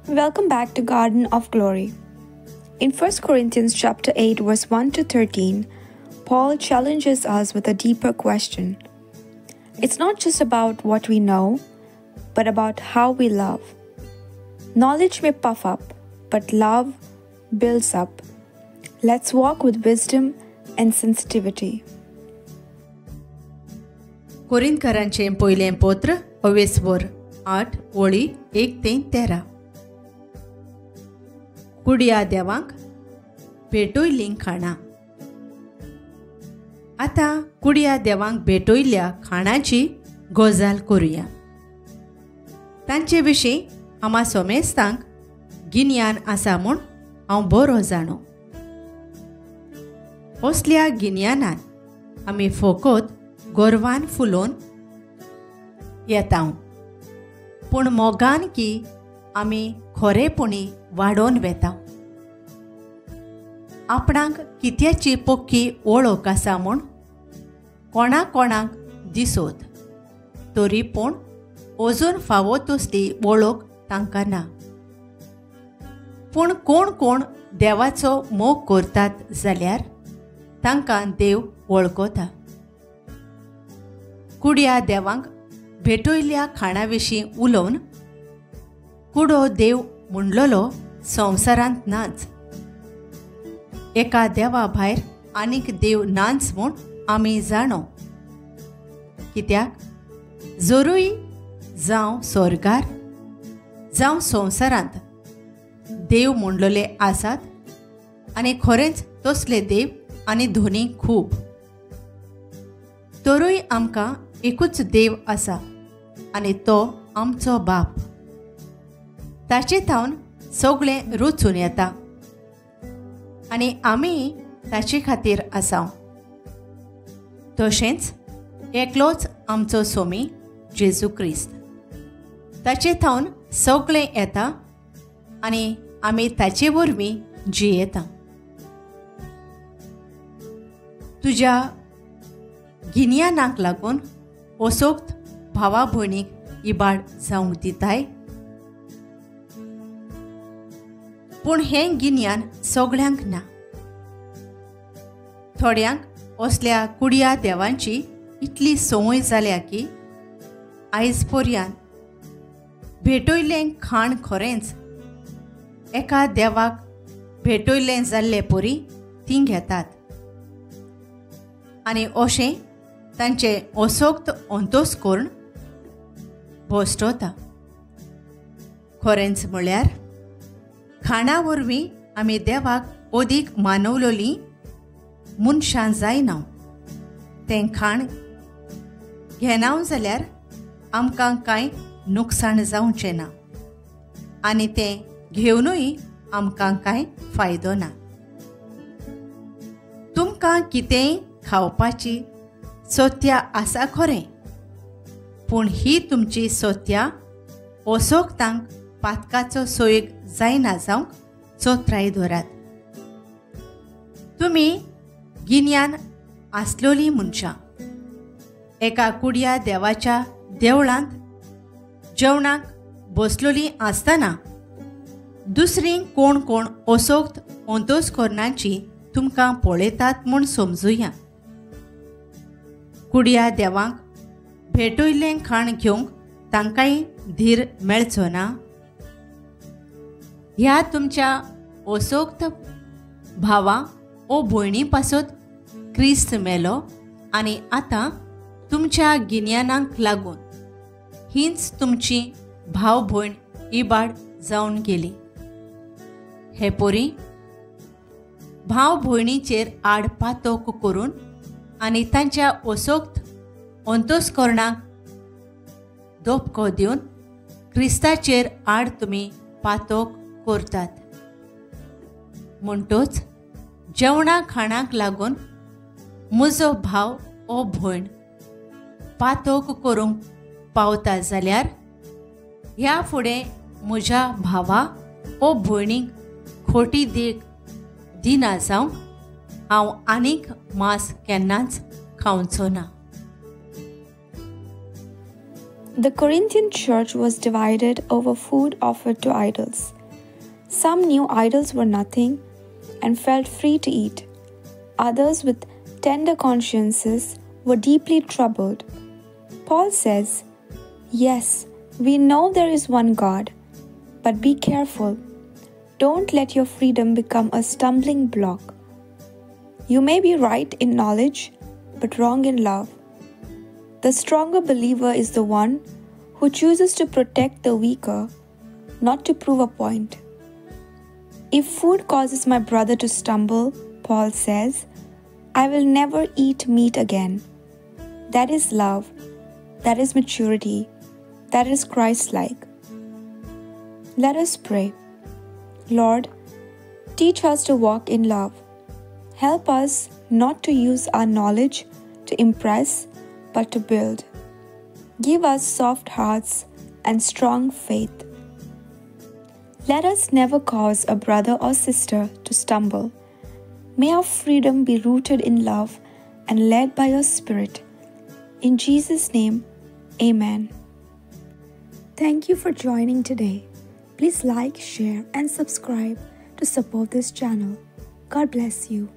Welcome back to Garden of Glory. In 1 Corinthians chapter 8 verse 1 to 13, Paul challenges us with a deeper question. It's not just about what we know, but about how we love. Knowledge may puff up, but love builds up. Let's walk with wisdom and sensitivity. कोरिंथकारांचें पयलें पत्र अवेस्वर 8 ओळी 1 ते 13. कुडया देवांक भेटयल्लीं खाणां. आतां कुडया देवांक भेटयल्ल्या खाणाची गजाल करुया. तांचे विशीं आमा सोमेस्तांक गिन्यान आसा म्हूण हांव बरो जाणो. असल्या गिन्यानान आमी फकत गोरवान फुलोवन येता, पूण मोगान की आमी खरेपणी वाडोवन वेता. आपणाक कित्याची पक्की वळख आसा म्हूण कोणा कोणाक दिसत तरी पूण अजून फावो तसली वळख तांकां ना. पूण कोण कोण देवाचो मोग करतात जाल्यार तांकां देव वळखता. कुडया देवांक भेटयल्ल्या खाणा विशीं उलोवन कुडो देव म्हणलेलो संवसारांत नाच. एका देवा भायर आनीक देव नाच म्हूण आमी जाणो. कित्याक जरूय जावं स्वर्गार जावं संवसारांत देव म्हणलेले आसात आनी खरेंच तसले देव आनी धोनी खूब, तरूय आमकां एकूच देव आसा आनी तो आमचो बाप. ताचे थावन सगळें रचून येता आनी आमी ताचे खातीर आसा. तशेंच एकलोच आमचो सोमी जेजू क्रिस्त, ताचे थावन सगळें येता आनी आमी ताचे वरवीं जियेता. तुज्या गिन्यानाक लागून असोक्त भावा भयणीक इबाड जावंक दिताय, पूण हें गिन्यान सगळ्यांक ना. थोड्यांक असल्या कुडया देवांची इतली संवय जाल्या की आयज पर्यंत भेटयल्लें खाण खरेंच एका देवाक भेटयल्लें जाल्ले परी तीं घेतात आनी अशें तांचें असोक्त अंतोस करून भश्टवता. खरेंच म्हळ्यार खाणा वरवीं आमी देवाक अदीक मानवलोलीं मनशां जायना. तें खाण घेना जाल्यार आमकां कांय नुकसाण जावचें ना आनी तें घेवनूय आमकां कांय फायदो ना. तुमकां कितेंय खावपाची सत्या आसा खरें, पूण ही तुमची सत्या असोक्तांक पातकाचो सोयेक जायना जावंक चोत्राय धरात. तुमी गिन्यान आसलोलीं मनशां एका कुडया देवाच्या देवळांत जेवणाक बसलोलीं आसतना दुसरीं कोण कोण असोक्त अंतोस करनाची तुमकां पळयतात म्हूण समजुया. कुडया देवांक भेटयल्लें खाण घेवंक तांकांय धीर मेळचो ना. ह्या तुमच्या असोक्त भावा ओ भयणी पासत क्रिस्त मेलो आनी आतां तुमच्या गिन्यानाक लागून हीच तुमची भाव भयण इबाड जावन गेली. हे पोरी भाव भयणीचेर आड पातोक करून आनी तांच्या असोक्त अंतोस्करणाक धपको दिवन क्रिस्ताचेर आड तुमी पातोक करतात. म्हणटोच जेवणा खाणाक लागून म्हजो भाव ओ भयण पातोक करूंक पावता जाल्यार ह्या फुडें म्हज्या भावा ओ भयणीक खोटी देख दिना जावंक हांव आनीक मांस केन्नाच खावचो ना. The Corinthian church was divided over food offered to idols. Some knew idols were nothing and felt free to eat. Others with tender consciences were deeply troubled. Paul says, "Yes, we know there is one God, but be careful. Don't let your freedom become a stumbling block. You may be right in knowledge, but wrong in love. The stronger believer is the one who chooses to protect the weaker, not to prove a point. If food causes my brother to stumble, Paul says, I will never eat meat again. That is love. That is maturity. That is Christ-like. Let us pray. Lord, teach us to walk in love. Help us not to use our knowledge to impress, but to build. Give us soft hearts and strong faith. Let us never cause a brother or sister to stumble. May our freedom be rooted in love and led by your Spirit. In Jesus' name, amen. Thank you for joining today. Please like, share, and subscribe to support this channel. God bless you.